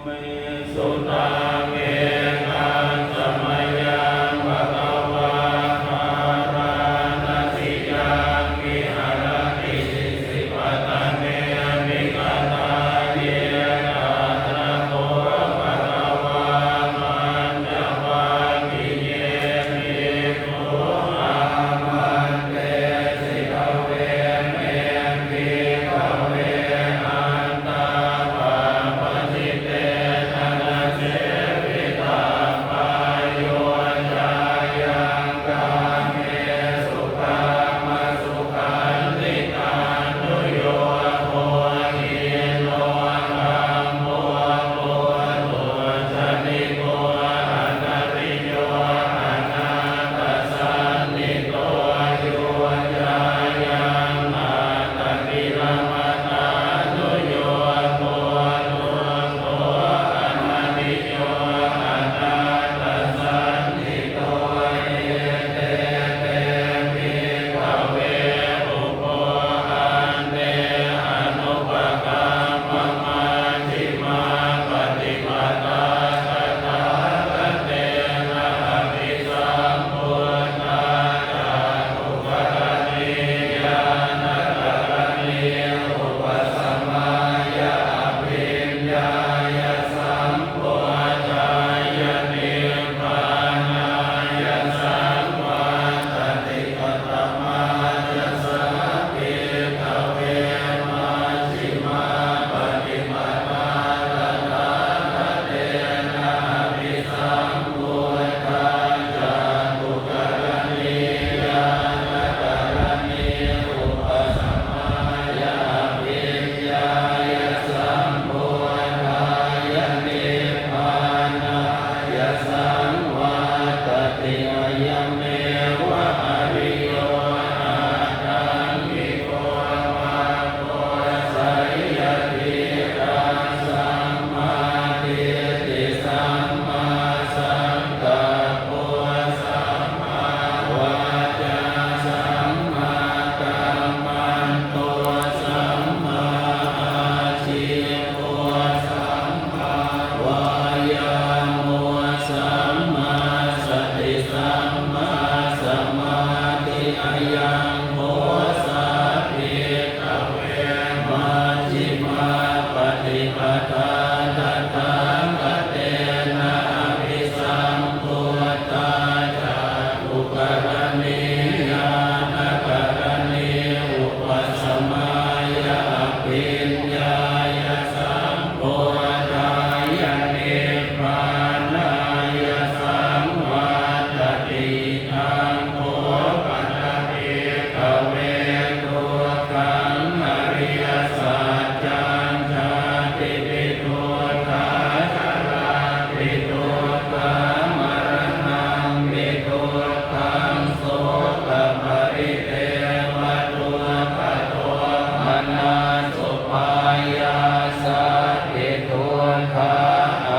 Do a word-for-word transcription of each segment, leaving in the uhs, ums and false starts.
Sutaṃ. Ekaṃ samayaṃ bhagavā bārāṇasiyaṃ viharati isipatane migadāye. Tatra kho bhagavā pañcavaggiye bhikkhū āmantesi: Dveme, bhikkhave, antā pabbajitena na sevitabbā. Yo cāyaṃ kāmesu kāmasukhallikānuyogo hīno gammo pothujjaniko anariyo anatthasañhito. Yo cāyaṃ attakilamathānuyogo dukkho anariyo anatthasañhito. Ete te, bhikkhave, ubho ante anupagamma majjhimā paṭipadā tathāgatena abhisambuddhā cakkhukaraṇī ñāṇakaraṇī upasamāya abhiññāya sambodhāya nibbānāya saṃvattati. Katamā ca sā, bhikkhave, majjhimā paṭipadā tathāgatena abhisambuddhā cakkhukaraṇī ñāṇakaraṇī upasamāya abhiññāya sambodhāya nibbānā ya saṃvattati? Ayameva ariyo aṭṭhaṅgiko maggo, seyyathīdaṃ: sammādiṭṭhi sammāsaṅkappo sammāvācā sammākammanto sammāājīvo sammā vāyāmo sammāsati sammāsamādhi. Ayaṃ kho sā, bhikkhave, majjhimā paṭipadā tathāgatena abhisambuddhā cakkhukaraṇī ñāṇakaraṇī upasamāya abhiññāya sambodhāya nibbānāya saṃvattati. Idaṃ kho pana, bhikkhave, dukkhaṃ ariyasaccaṃ: jātipi dukkhā jarāpi dukkhā maraṇampi dukkhaṃ sokaparidevadukkhadomanassupāyāsāpi dukkhā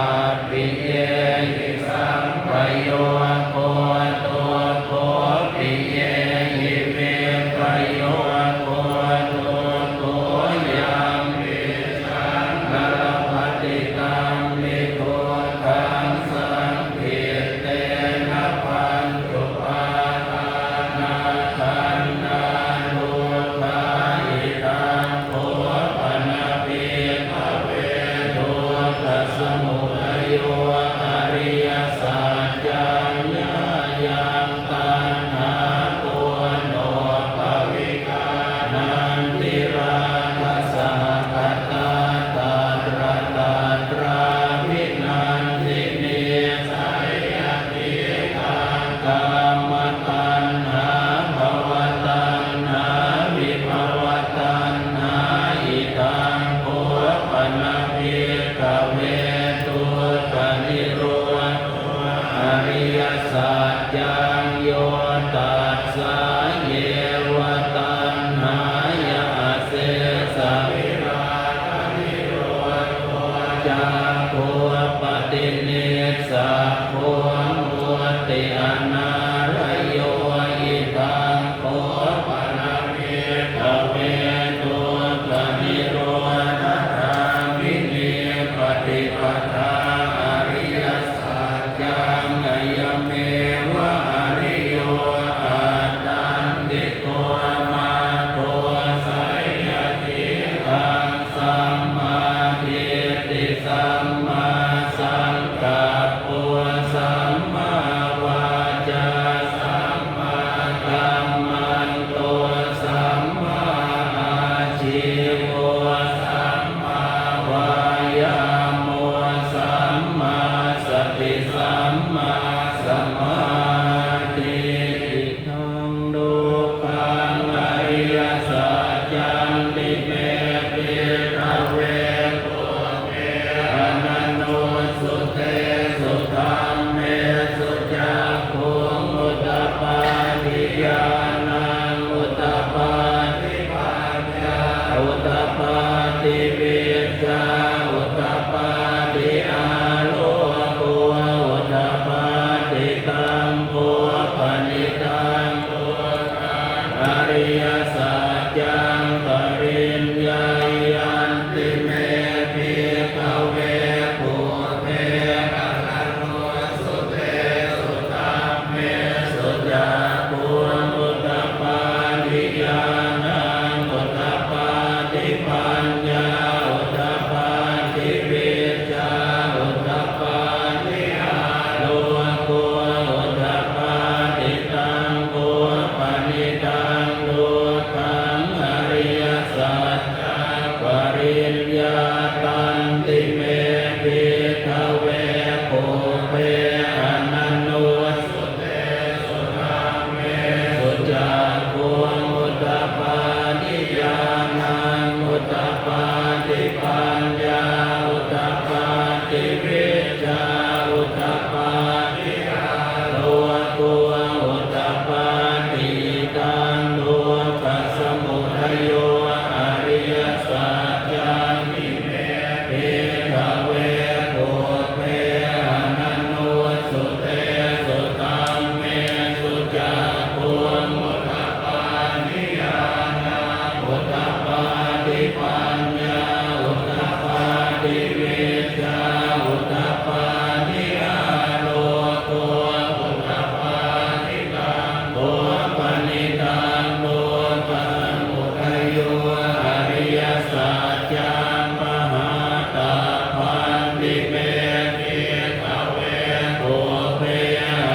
appiyehi sampayogo dukkho, piyehi vippayogo dukkho, yampicchaṃ na labhati tampi dukkhaṃ saṅkhittena pañcupādānakkhandhā dukkhā. Idaṃ kho pana, bhikkhave, dukkhasamudayo ariyasaccaṃ: yāyaṃ taṇhā ponobbhavikā nandirāgasahagatā tatra tatrābhinandinī, seyyathīdaṃ: kāmataṇhā bhavataṇhā vibhavataṇhā. Idaṃ kho pana, bhikkhave, dukkhanirodho ariyasaccaṃ: yo tassāyeva taṇhāya asesavirāganirodho cāgo paṭinissaggo mutti anālayo. Idaṃ kho pana, bhikkhave, dukkhanirodhagāminī paṭi paṭipadā ariyasaccaṃ, ayameva ariyo aṭṭhaṅgiko maggo, seyyathīdaṃ: sammādiṭṭhi sammāsaṅkappo sammāvācā sammākammanto sammāājīvo sammāvāyāmo sammāsati sammāsamādhi. Idaṃ dukkhaṃ ariyasaccanti me bhikkhave pubbe ananussutesu dhammesu cakkhuṃ udapādi ñāṇaṃ udapādi paññā udapādi vijjā udapādi āloko udapādi. Taṃ kho panidaṃ dukkhaṃ ariyasaccaṃ pariññeyyanti me bhikkhave pubbe ananussutesu dhammesu cakkhuṃ udapādi ñāṇaṃ udapādi paññā udapādi vijjā udapādi āloko udapādi. Taṃ kho panidaṃ dukkhaṃ ariyasaccaṃ pariññātanti me bhikkhave pubbe ananussutesu dhammesu cakkhuṃ udapādi ñāṇaṃ udapādi paññā udapādi vijjā udapādi āloko udapādi. Idaṃ dukkhasamudayo ariyasaccanti me bhikkhave pubbe ananussutesu dhammesu cakkhuṃ udapādi ñāṇaṃ udapādi paññā udapādi vijjā udapādi āloko udapādi. Taṃ kho panidaṃ dukkhasamudayo ariyasaccaṃ pahātabbanti me bhikkhave pubbe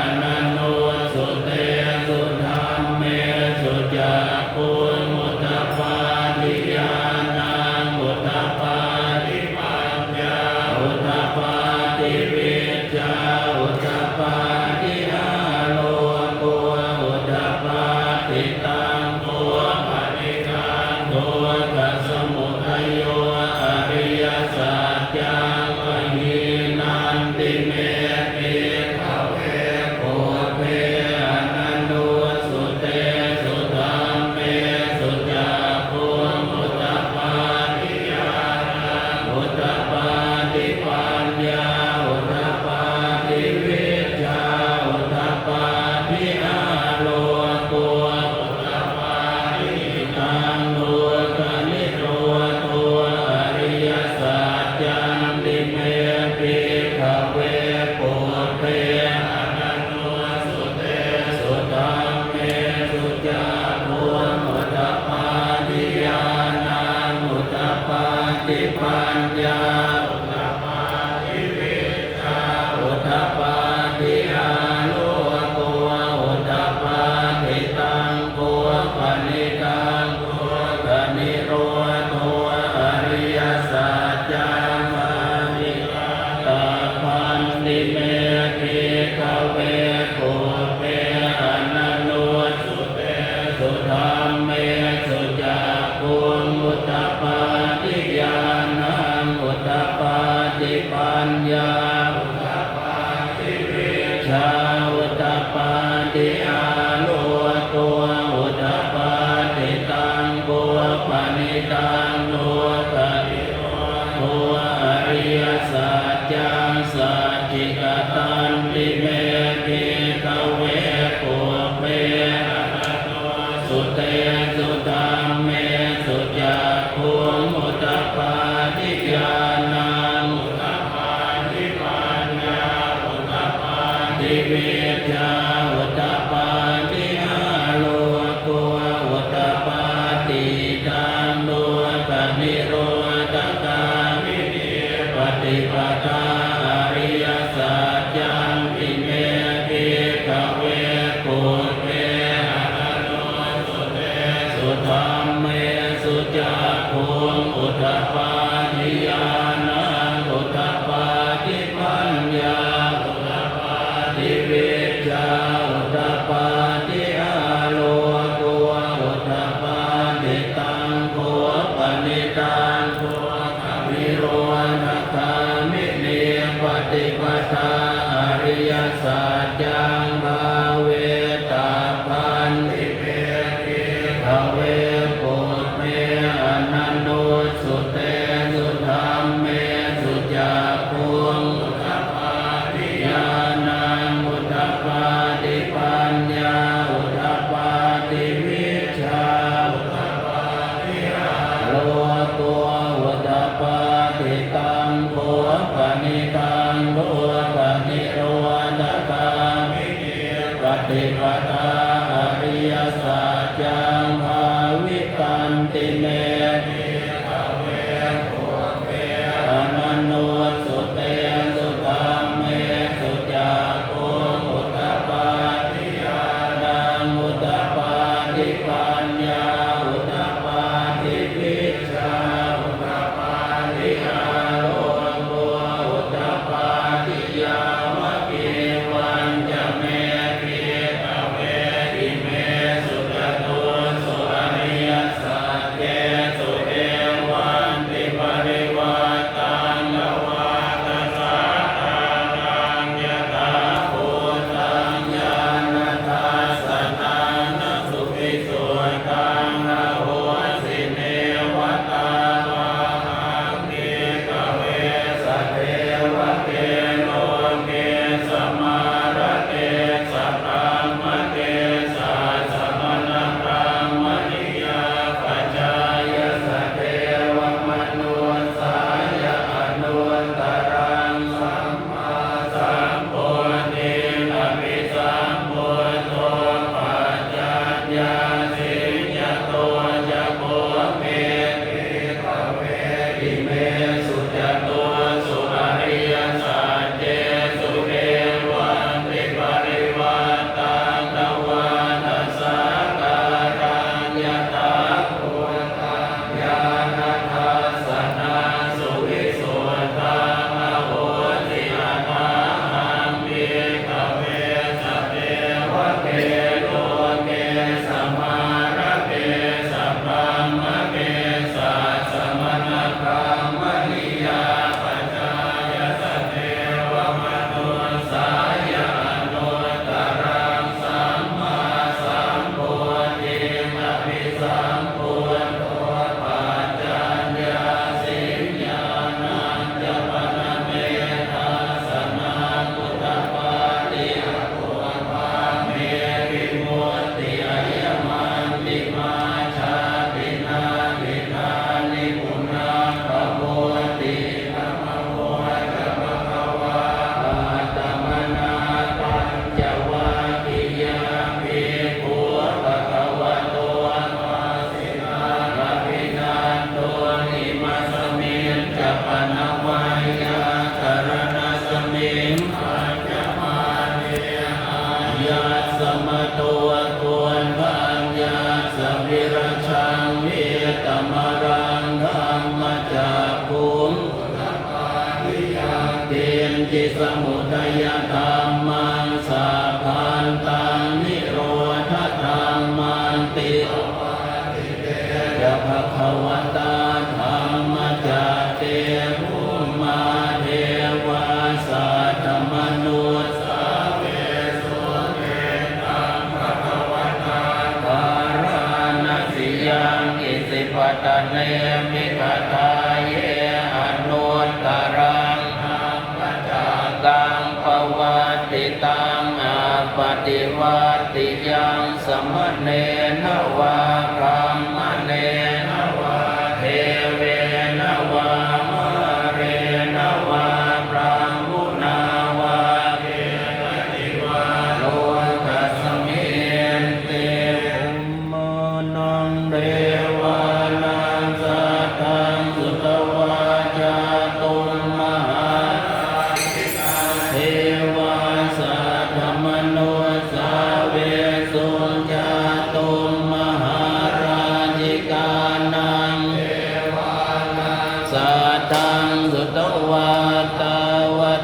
ananussutesu dhammesu cakkhuṃ udapādi ñāṇaṃ udapādi paññā udapādi vijjā udapādi āloko udapādi. Taṃ kho panidaṃ dukkhasamudayo ariyasaccaṃ pahīnanti me bhikkhave pubbe ananussutesu dhammesu cakkhuṃ udapādi ñāṇaṃ udapādi paññā udapādi vijjā udapādi āloko udapādi. Taṃ dukkhanirodho ariyasaccanti me bhikkhave pubbe ananussutesu dhammesu cakkhuṃ udapādi ñāṇaṃ udapādi paññā udapādi vijjā udapādi āloko udapādi. Taṃ kho panidaṃ dukkhanirodho ariyasaccaṃ paṭipadā tabbanti me bhikkhave pubbe ananussutesu dhammesu cakkhuṃ udapādi ñāṇaṃ udapādi paññā udapādi vijjā udapādi āloko udapādi. Taṃ kho panidaṃ dukkhanirodho ariyasaccaṃ sacchikatanti me bhikkhave pubbe ananussutesu dhammesu cakkhuṃ udapādi ñāṇaṃ udapādi vijjā udapādi, āloko udapādi. Taṃ dukkhanidodhagāminī paṭipadā ariyasaccanti me bhikkhave pubbe ananussutesu dhammesu cakkhuṃ udapādi, ñāṇaṃ udapādi, paññā udapādi, vijjā udapādi, āloko udapādi. Taṃ kho panidaṃ dukkhanirodhagāminī paṭipadā ariyasaccaṃ bhāvetabbanti me bhikkhave pubbe ananussutesu dhammesu cakkhuṃ udapādi, ñāṇaṃ udapādi, paññā udapādi, vijjā udapādi, āloko udapādi. Taṃ kho panidaṃ dukkhanirodhagāminī paṭipadā ariyasaccaṃ bhāvitanti me bhikkhave pubbe ananussutesu dhammesu cakkhuṃ udapādi, ñāṇaṃ udapādi, paññā udapādi, vijjā udapādi, āloko udapādi. Yāvakīvañca me bhikkhave imesu catūsu ariyasaccesu evantiparivaṭṭaṃ dvādasākāraṃ yathābhūtaṃ ñāṇadassanaṃ na suvisuddhaṃ ahosi, neva tāvāhaṃ bhikkhave sadevake loke samārake sabrahmake sassamaṇabrāhmaṇiyā pajāya sadevamanussāya anuttaraṃ sammāsambodhiṃ abhisambuddho paccaññāsiṃ. Yato ca kho me bhikkhave imesu catūsu ariyasaccesu evantiparivaṭṭaṃ dvādasākāraṃ yathābhūtaṃ ñāṇadassanaṃ suvisuddhaṃ ahosi, athāhaṃ bhikkhave sadevake loke samārake sabrahmake sassamaṇabrāhmaṇiyā pajāya sadevamanussāya anuttaraṃ sammāsambodhiṃ abhisambuddho paccaññāsiṃ. Ñāṇañca pana me dassanaṃ udapādi, akuppā me vimutti, ayamantimā jāti, natthidāni punabbhavoti. Idamavoca bhagavā. Attamanā pañcavaggiyā bhikkhū bhagavato bhāsitaṃ abhinanduṃ. Imasmiñca pana veyyākaraṇasmiṃ bhaññamāne āyasmato koṇḍaññassa virajaṃ vītamalaṃ dhammacakkhuṃ udapādi, yaṅkiñci samudayadhammaṃ sabbantaṃ nirodhadhammanti. Pavattite ca bhagavatā dhammacakke bhummā devā saddamanussāvesuṃ: Etaṃ bhagavatā bārāṇasiyaṃ isipatane migadāye anuttaraṃ dhammacakkaṃ pavattitaṃ appaṭivattiyaṃ samaṇena vā brāhmaṇena vā devena vā mārena vā brahmunā vā kenaci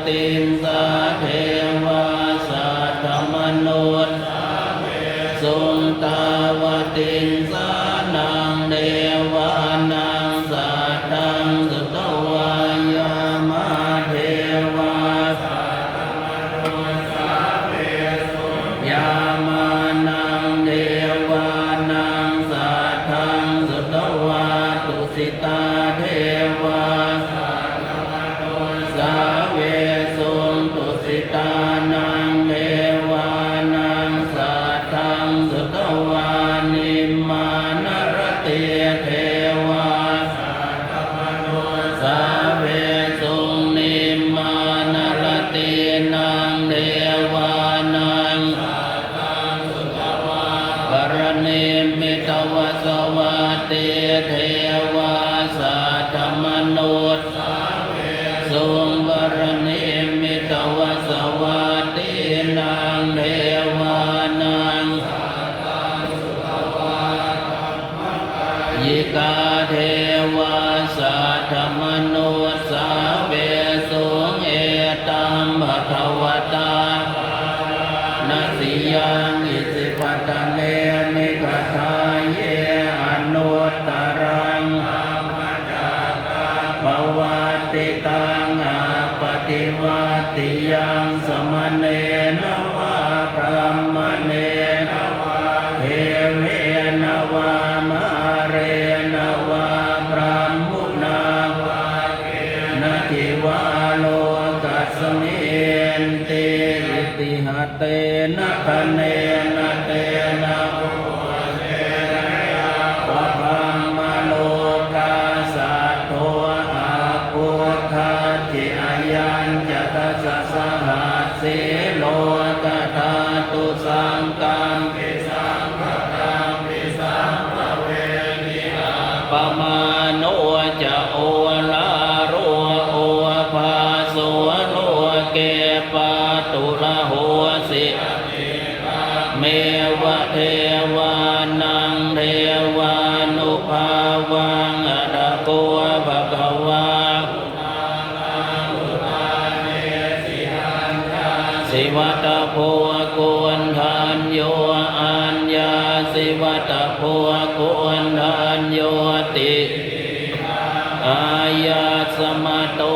tiṃsā devā saddamanussāvesuṃ. Tāvatiṃsānaṃ devānaṃ saddaṃ sutvā yāmā devā saddamanussāvesuṃ. Yāmānaṃ devānaṃ saddaṃ sutvā tusitā devā sāvesuṃ. Tusitānaṃ devānaṃ saddaṃ sutvā nimmānaratī devā sāvesuṃ. Nimmānaratīnaṃ devānaṃ paranimmitavasavattī devā saddamanussāvesuṃ. Paranimmitavasavattīnaṃ devānaṃ yikā devā saddamanussāvesuṃ. Etaṃ bhagavatā bārāṇasiyaṃ isipatane migadāye anuttaraṃ pavattitaṃ appaṭivattiyaṃ samaṇena vā brāhmaṇena vā devena vā mārena vā brahmunā vā kenaci vā lokasminti. Itiha tena khaṇena tena bhūtena yāva brahmalokā saddo abbhuggacchi. Ayañca dasasahassī lokadhātu saṅkampi saṅkakampi sampavedhi. Appamāṇo ca oḷāro obhāso loke pāturahosi meva devānaṃ devānubhāvaṃ. Atha kho bhagavā sivata bho koṇḍañño aññāsi vata bho koṇḍaññoti āyasmato